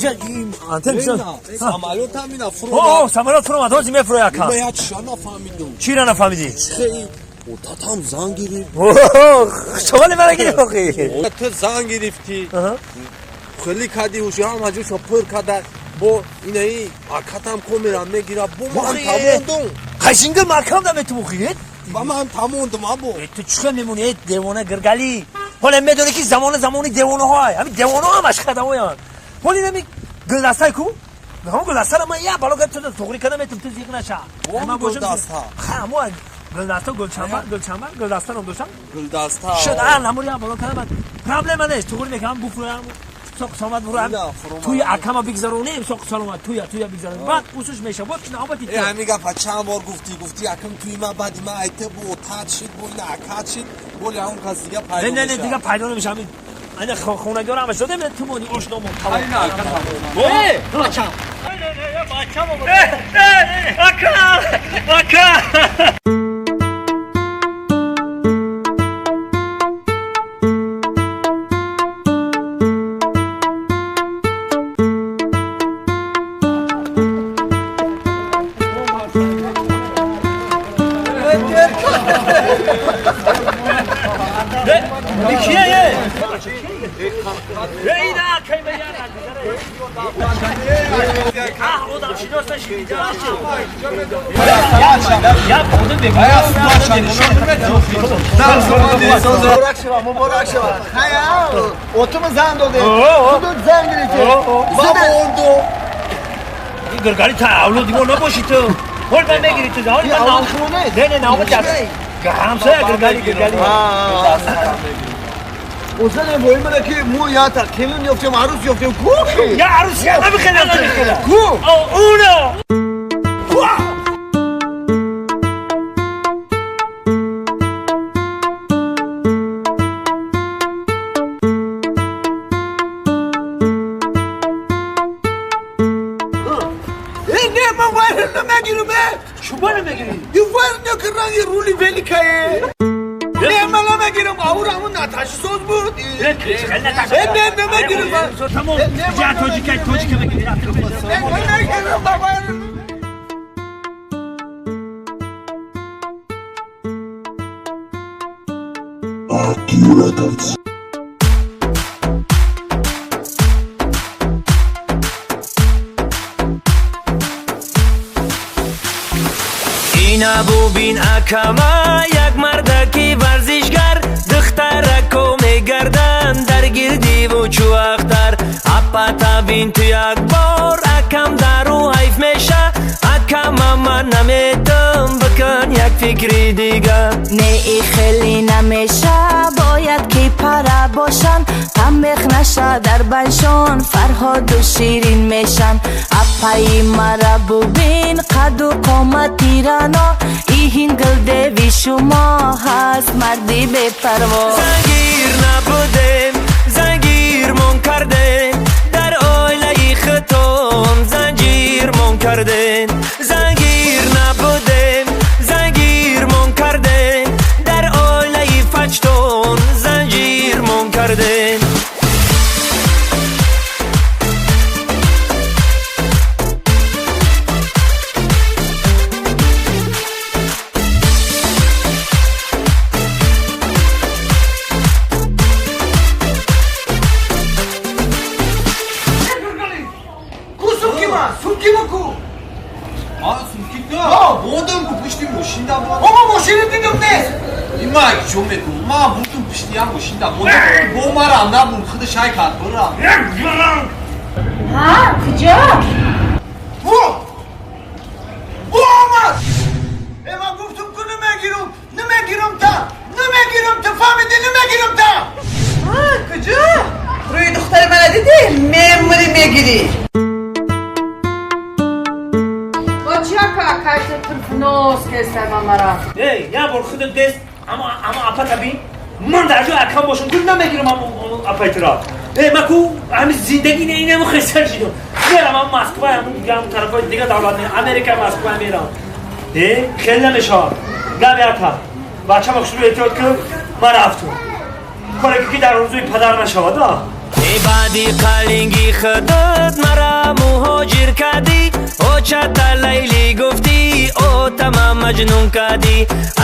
Иҷа антен Самолёт ҳам ина фуромад. О, самолёт фуромад, ҳозир мефурояд ака. Ма як чиша нафаҳмидум. Чира нафаҳмидӣ? Хей, отатам зан гирифт. Шомали мара гирифт охи. Ту зан гирифтӣ. Хеле кади уши ҳама ҷоша пур када. Бо инаи акатам комера мегира. Бо ман тамондум. Қашинга макам да метумухи? Ба ман тамондум або. Ту чӣ мемонӣ, э девона гиргалӣ? Ҳоле медонӣ ки замона замони девонаҳое. Ҳамин девонаҳо ҳамаш хадамоянд. Ҳоли ҳамин гулдастае ку? Ҳамон гулдастаро ман як бало ту туғри кардам метум ту зиқ наша. Ман гулдаста. Ха, ҳамо гулдаста гулчамбар, гулчамбар, гулдаста ном доштам. Гулдаста. Шуд, а намури як бало кардам. Проблема нест, туғри мекунам, буфурам. Соқ саломат бурам. Туи акама бигзаронем, соқ саломат, туя, туя бигзаронем. Баъд усуш меша. Бод навбати ту. Э, ҳамин гапа чанд бор гуфтӣ, гуфтӣ акам туи ма баъди ма айта бу отат шид, бо ина акат шид, боли ҳамон кас дига пайдо Не, не, не, дига пайдо намеша. Ҳамин ана хонагиёро ҳамаш додем, ту мони ошномон. Тамом. Э, бачам. Ака! Ака! Муборак шава, муборак шава. Хая, отума зан доде. Худут зан гирифти. Бабо Гиргали та авлоди мо набоши ту. Ҳол ман мегири ту. Ҳол ман авлод Не, не, навбат ҳамсоя гиргали гиргали. Озане воимара ки мо ята келин ёфтем, арӯс ёфтем. Ку ки? Я арӯс я намихелам намихелам. Ку? Уна. Не, ман вайр намегирам. Чуба намегирӣ? Вайр накардан рули великае. Не, ман намегирам. Аур ҳамун наташисоз буд. Не, намегирам. Тамом. Я тоҷика, тоҷика мегирӣ. Намегирам, баба. AQ Records. Ина бубин акама як мардаки варзишгар, духтарако мегарданд дар гирдиву чӯ ахтар. Апата бин ту як бор акам дару ҳайф меша, акама ман наметам, бикун як фикри дигар. Не, и хеле намеша, бояд ки пара бошанд, тамех наша дар баншон, Фарҳоду ширин мешан. Апаи мара бубин, қаду қомати рано, иҳин гулдеви шумо ҳаст марди бепарво. Зангир набудем, зангирмон кардем, дар оилаи хитон занҷирмон кардем. Зангир набудем, зангирмон кардем, дар оилаи фачтон занҷирмон кардем. Ку сумкима? Сумкима ку? А, сумки да. Мондам ку пишти мошинда бо. Ома мошини дидум нест. Има чо мекунам? Ма бурдум пишти я мошинда. Мондам бо мара набуд, худа шай кард бурам. Ҳа, куҷо? Бу! Бу омад! Э, ман гуфтум ку намегирам, намегирам та! Намегирам та, фаҳмидӣ, намегирам та! Ҳа, куҷо? Рӯи духтари мана дидӣ? Мемурӣ мегирӣ. Бо чӣ ака кайта турфноз кестай мамара? Эй, як бор худат дест, ама ама апата бин. Ман дар ҷои акам бошам, гул намегирам ама апаи тура. Э, ма ку ҳамин зиндагӣ не инаму хесар шидам. Мерам ам Москва, ам дига ам тарафҳои дига давлат мерам, Америка, Москва мерам. Э, хеле намешавад. Габи ака. Бачама хушрӯ эҳтиёт кун, ман рафтум. Коре ки дар орзуи падар нашавад, а? Баъди қалинги худат мара муҳоҷир кардӣ, очата Лайлӣ гуфтӣ, отама маҷнун кардӣ.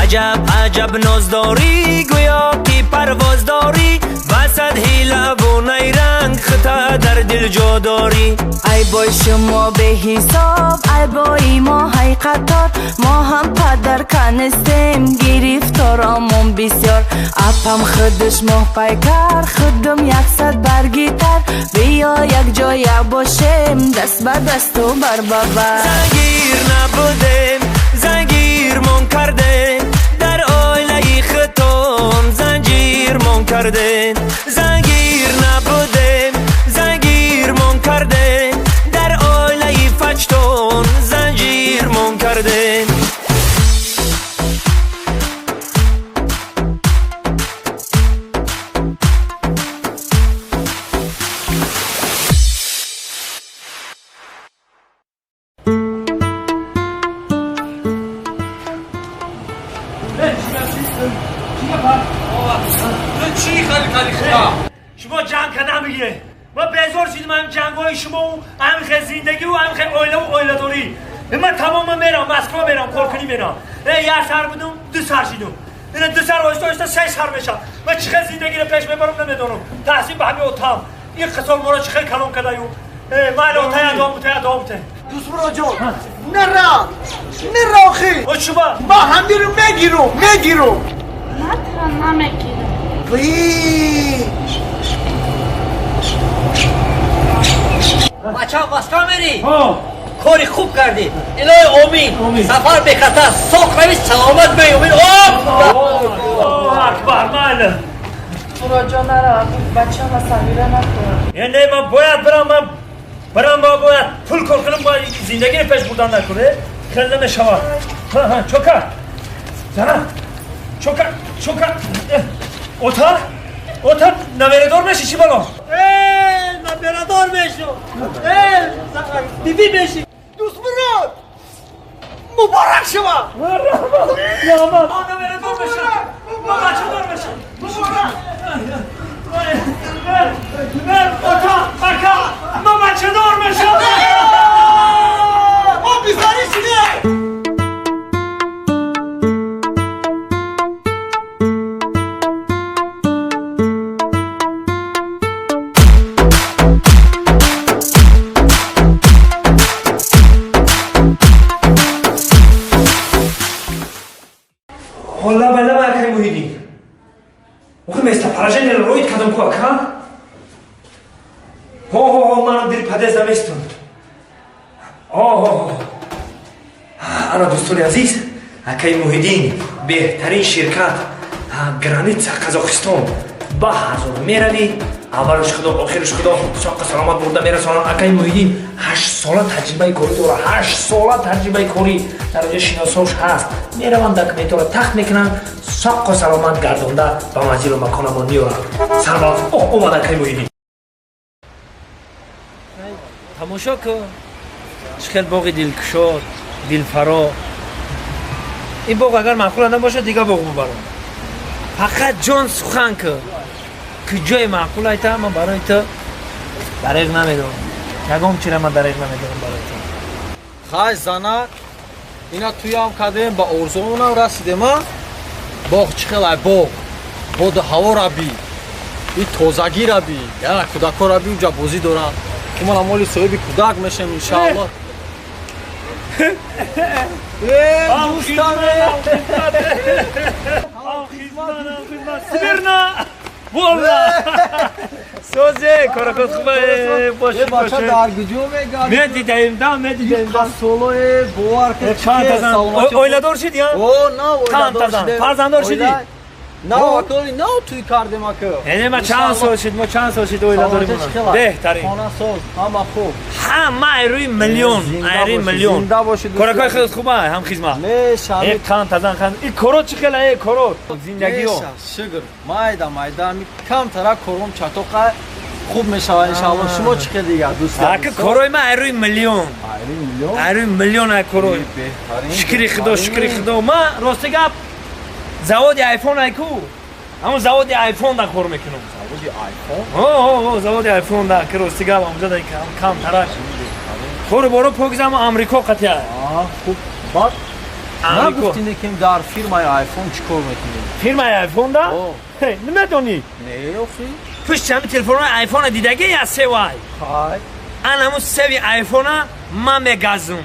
Аҷаб аҷаб ноз дорӣ, гӯё ки парвоз дорӣ, васад ҳилаву найранг хита дар дил ҷо дорӣ. Ай бой шумо беҳисоб, ай бои мо ҳай қатор, мо ҳам падар канистем, гирифторомон бисёр. Апам худаш моҳпайкар, худам яксад баргитар, биё якҷоя бошем, даст ба дасту бар ба бар. Зангир набудем, зангирмон кардем, дар оилаи хитон занҷирмон кардем. Зангир набудем, зангирмон кардем, дар оилаи фачтон занҷирмон кардем. شما جنگ کردن میگیره، ما بیزار شدیم هم جنگ‌های شما و هم زندگی و هم عائله و عائله داری. من تمام میرم مسکو، میرم کارکنی میرم. یه سر بودم دو سر شدم، این دو سر آهسته آهسته سه سر میشم. من چه زندگی رو پیش میبرم نمیدونم. تحصیل به همه اتام این قصار ما رو چه کلام کرده یو. من اتای ادام بوده ادام بوده. دوست برا جان نرا نرا آخی. او شما ما همدی رو میگیرم میگیرم. نه نمیگیرم. وی بچه مسکو میری؟ کاری خوب کردی. الهی امین. سفر به خطر ساق روی سلامت بی امین. الله اکبر. من مراد جان نرا، بچه ما صغیره نکن. یعنی من باید برم، من برم با باید پول کار کنم، باید زندگی رو پیش بردن نکنه خیلی نمیشود. ها ها چوکر زنم چوکر چوکر اوتا اوتا نمیردار میشی چی بالا؟ نمیردار میشم. بیبی میشی. دوست مراد مبارک شما. رحمت ما نمیردار میشم، ما بچه دار میشم. مبارک. بر اوتا بکا ما بچه دار میشم. ما بیزاری شده. حالا بلا اکای محیدین وقتی местоположение роид кардам ку ака. ҳо ҳо ҳо манам дили падез наместон. ҳо ҳо ҳо ана дӯстони азиз, акаи Муҳиддин беҳтарин ширкат, граница Қазоқистон ба ҳазор меравӣ, аввалш худо охирш худо соққа саломат бурда мерасонанд. Акаи Муҳиддин 8 сола таҷрибаи корӣ дорад, 8 сола таҷрибаи корӣ дар оҷа шиносош ҳаст. Мераванд документҳоро тахт мекунанд, соққу саломат гардонда ба манзилу маконамон меоранд. Сарбаланд. Омад акаи Муҳиддин. Тамошо кун, чӣ хел боғи дилкушод, дилфаро. Ин боғ агар маъқула набошад, дигар боғ бубарам. Фақат ҷон сухан кун, куҷое маъқул айта, ман барои ту дареғ намедорам. Ягон чира ман дареғ намедорам барои ту. Хай зана, ина туям кардем, ба орзуонам расидем. А боғ чӣ хел ай боғ, боду ҳаво раби, и тозагӣ раби, яна кӯдако раби уҷа бозӣ доранд. Ки ман моли соҳиби кӯдак мешем иншааллоҳ. Смирно! Волла! Созе, коракот хубе, боши бача дар куҷо мегарди? Медидаем, да, медидаем. Солое бовар кун. Чанд тазан? Оиладор шуди, а? О, на, оиладор шудем. Фарзанддор шуди? На, аколи на туй кардем ака. Яъне ма чанд сол шуд, мо чанд сол шуд оиладорим. Беҳтарин. Хона соз, ҳама хуб. Ҳама айрӯи миллион, айрӯи миллион. Зинда бошед. Коракои худат хуба, ҳам хизмат. Не, шами. Э, кан тазан хан. И корот чӣ хела, э, корот. Зиндагиё. Шукр. Майда, майда, ми камтара кором чатоқа хуб мешавад иншааллоҳ. Шумо чӣ хел дигар дӯст? Ака корои ма айрӯи миллион. Айрӯи миллион? Айрӯи миллион ай корой. Шукри Худо, шукри Худо. Ма рости гап заводи айфон айку. Ҳамун заводи айфон да кор мекунам. Заводи айфон? О, заводи айфон да, ки рости гап, ҳамунҷа да камтараш. Кору боро покизам Амрико қатия. Хуб, баъд нагуфтине ки дар фирмаи айфон чӣ кор мекунӣ? Фирмаи айфон да? Намедонӣ? Не, охи. Пушти ҳами телефонҳои айфона дидаги я севай? Хай. Ан ҳамун севи айфона ман мегазум.